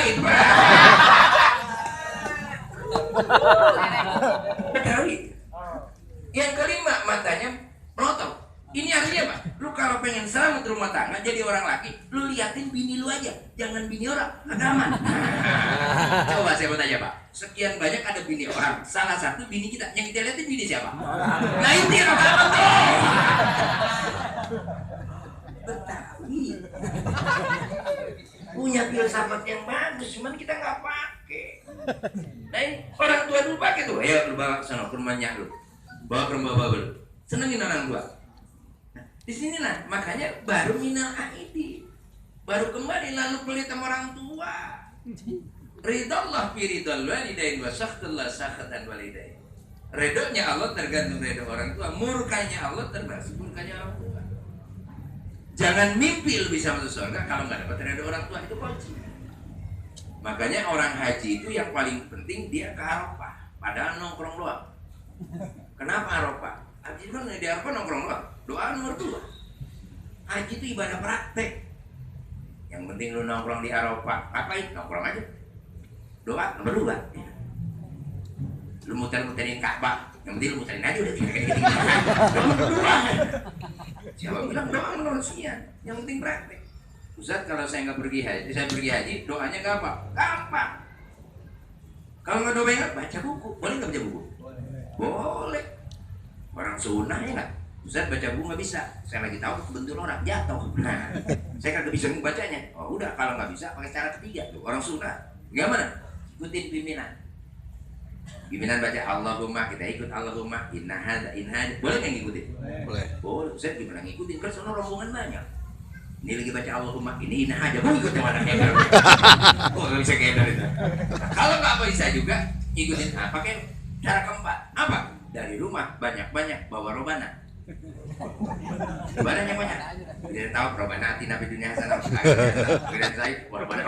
itu. Betawi. Yang kelima, matanya melotot. Ini artinya apa? Lu kalau pengen selamat rumah tangga jadi orang laki, lu liatin bini lu aja, jangan bini orang, agak aman. Coba saya mau tanya Pak, sekian banyak ada bini orang, salah satu bini kita, yang kita liatin bini siapa? Nah itu yang agak aman tuh. Betawi punya filsafat yang bagus, cuman kita nggak pakai. Nah ini orang tua dulu pakai tuh, ayo lu bawa ke sana ke rumahnya lu, bawa ke rumah bapak lu, senengin orang tua. Di sini lah, makanya baru minal aidi, baru kembali lalu pelit sama orang tua. Ridallah fi ridal walidain wa sakhtullah sakhatan walidain. Redonya Allah tergantung redo orang tua, murkanya Allah termasuk murkanya orang tua. Jangan mimpi lu bisa masuk surga kalau nggak dapat redo orang tua, itu kunci. Makanya orang haji itu yang paling penting dia ke Arafah, padahal nongkrong doang. Kenapa Arafah? Haji kan di Arafah nongkrong doang. Doa nomor 2. Haji itu ibadah praktek. Yang penting lu nongkrong di Arafah, ngapain? Nongkrong aja. Doa nomor 2. Lu muter-muterin Ka'bah, yang penting lu muterin aja udah gini-gini. Doa nomor 2. Siapa bilang doa manusia? Yang penting praktek. Ustaz, kalau saya nggak pergi haji, doanya gampang. Gampang. Kalau nggak doa ingat, baca buku. Boleh nggak baca buku? Boleh. Orang sunnah ya nggak? Ustaz baca buku nggak bisa, saya lagi tahu bentur orang jatuh. Nah, saya kagak bisa membacanya. Oh udah, kalau nggak bisa pakai cara ketiga tuh, orang sunnah. Gimana? Ikutin pimpinan. Pimpinan baca Allahumma, kita ikut Allahumma inna hadza. Boleh nggak ngikutin? Boleh. Boleh. Ustaz gimana ngikutin? Kan sono rombongan banyak. Ini lagi baca Allahumma, ini inna hadza. Boleh ikut yang mana? Oh nggak bisa kayak itu. Kalau nggak bisa juga ikutin. Nah, pakai cara keempat. Apa? Dari rumah banyak-banyak bawa robana. Robana banyak. Dia tahu robana ati nabi dunia hasanah. Kemudian saya robana.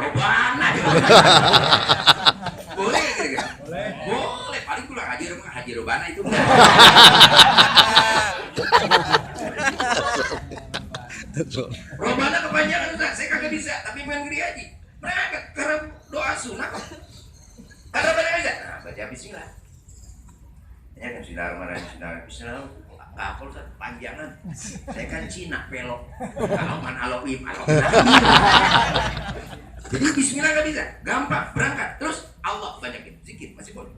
Boleh gitu kan? Boleh. Paling pulang haji robana itu. Robana kepanjangan Ustaz, saya kagak bisa, tapi pengen ngeri haji. Berangkat karena doa sunnah kok. Karena banyak aja. Nah, baca bismillah. Ya kan bismillah. Nggak hafal Ustaz, panjangan. Saya kan Cina, pelok. Aloman aloim. Jadi bismillah nggak bisa, gampang, berangkat. Terus Allah banyakin, zikir masih boleh.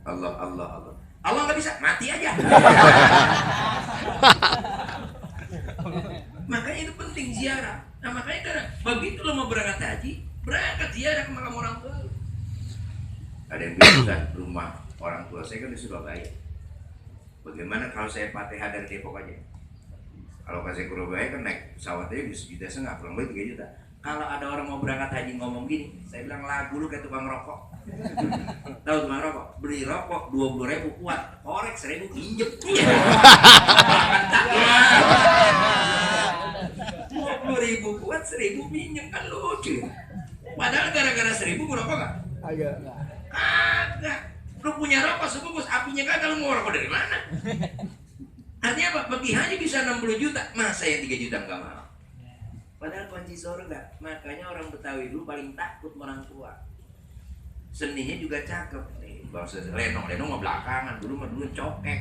Allah. Allah nggak bisa, mati aja. Makanya itu penting ziarah. Nah makanya karena begitu lo mau berangkat haji, berangkat ziarah ke makam orang tua. Ada yang bilang rumah orang tua saya kan di Surabaya. Bagaimana kalau saya Fatihah dari Depok aja? Kalau saya ke Surabaya kan naik pesawat aja bisa $1,5 juta, pulang balik 3 juta. Kalau ada orang mau berangkat haji ngomong gini, saya bilang lagu lu kayak tukang rokok. Tahu tukang rokok? Beli rokok 20.000 kuat, korek 1.000 pinjem. 20.000 kuat 1.000 pinjem, kan lucu. Padahal gara-gara 1.000 merokok nggak? Agak. Lu punya rokok sebungkus, apinya kagak, lu mau rokok dari mana? Artinya apa? Pergi haji bisa 60 juta, masa ya 3 juta nggak mau? Padahal kunci surga. Makanya orang Betawi dulu paling takut orang tua. Seninya juga cakep. Nih, bangsa lenong mah belakangan, dulu cokek.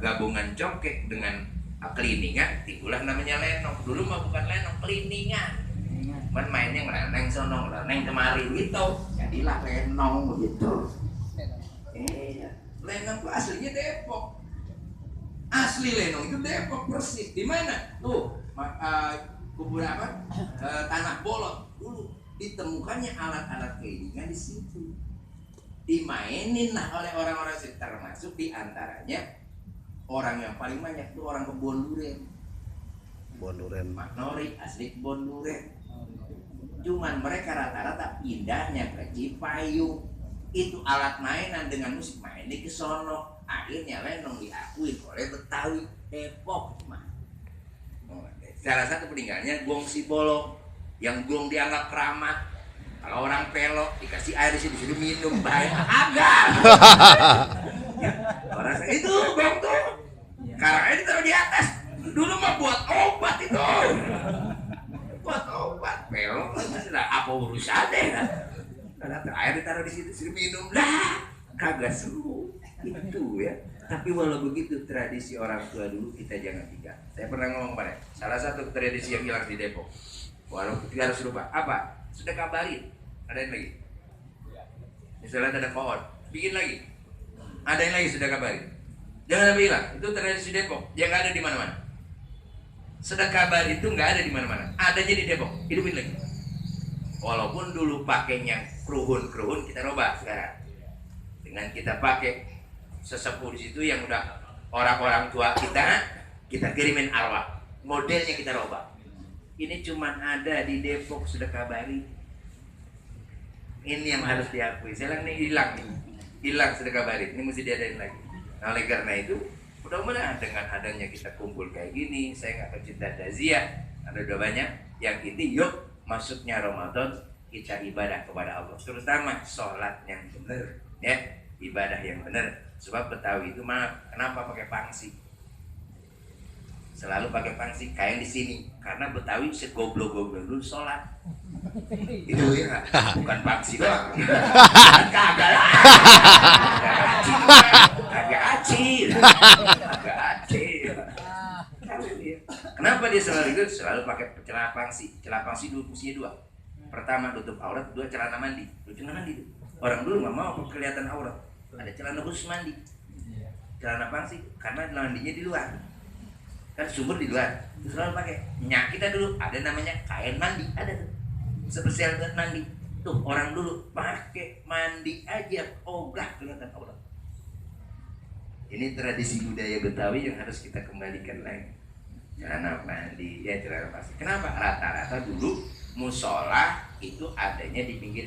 Gabungan cokek dengan keliningan, timbullah namanya lenong. Dulu mah bukan lenong, keliningan. Man mainnya ngeleneng sono, ngeleneng kemari gitu. Jadilah lenong begitu. Lenong itu aslinya Depok. Asli lenong itu Depok persis. Di mana? Tuh, kuburan apa? Tanah Bolot. Dulu ditemukannya alat-alat keliningan di situ. Dimainin lah oleh orang-orang sekitar, termasuk di antaranya orang yang paling banyak itu orang Kebon Duren. Mak Nori asli Kebon Duren. Cuman mereka rata-rata pindahnya ke Cipayung. Itu alat mainan dengan musik mainnya ke sono. Akhirnya lenong diakui oleh Betawi Depok. Salah satu peninggalannya gong Sibolo, yang gong dianggap keramat. Kalau orang pelok dikasih air disuruh minum, baik agak. Orang itu gong tuh, karangnya ditaruh di atas. Dulu mah buat obat itu. Buat obat. melok lah, apa urusannya kan? Karena air ditaruh di situ suruh minum lah, kagak seru itu ya. Tapi walau begitu tradisi orang tua dulu kita jangan tinggal. Saya pernah ngomong pada salah satu tradisi yang hilang di Depok. Walau kita harus lupa apa? Sudah kabarin. Ada yang lagi? Misalnya ada pohon, bikin lagi. Ada yang lagi sudah kabarin. Jangan bilang itu tradisi Depok, yang ada di mana-mana. Sudah kabar itu nggak ada di mana-mana. Adanya di Depok. Hidupin lagi. Walaupun dulu pakainya keruhun kita robah sekarang. Dengan kita pakai sesepuh di situ yang udah orang-orang tua kita kirimin arwah. Modelnya kita robah. Ini cuman ada di Depok sudah kabari. Ini yang harus diakui. Saya bilang ini hilang sudah kabari. Ini mesti diadain lagi. Nah, oleh karena itu, mudah-mudahan dengan adanya kita kumpul kayak gini, saya nggak kecinta Dazia, ada udah banyak. Yang ini yuk masuknya Ramadan kita ibadah kepada Allah, terutama sholat yang benar, ya ibadah yang benar. Sebab Betawi itu mah kenapa pakai pangsi? Selalu pakai pangsi kayak di sini, karena Betawi segoblok-goblok dulu sholat. Itu ya, bukan pangsi doang. Kagak lah. Agak acil. Kenapa dia selalu itu? Selalu pakai celana pangsi. Celana pangsi dulu fungsinya dua. Pertama tutup aurat, dua celana mandi. Celana mandi itu. Orang dulu nggak mau kelihatan aurat. Ada celana khusus mandi. Celana pangsi karena mandinya di luar. Kan sumur di luar. Terus selalu pakai. Nyak kita dulu ada namanya kain mandi, ada tuh. Spesial buat mandi. Tuh orang dulu pakai mandi aja ogah kelihatan aurat. Ini tradisi budaya Betawi yang harus kita kembalikan lagi. Celana mandi, ya celana pasti. Kenapa? Rata-rata dulu musola itu adanya di pinggir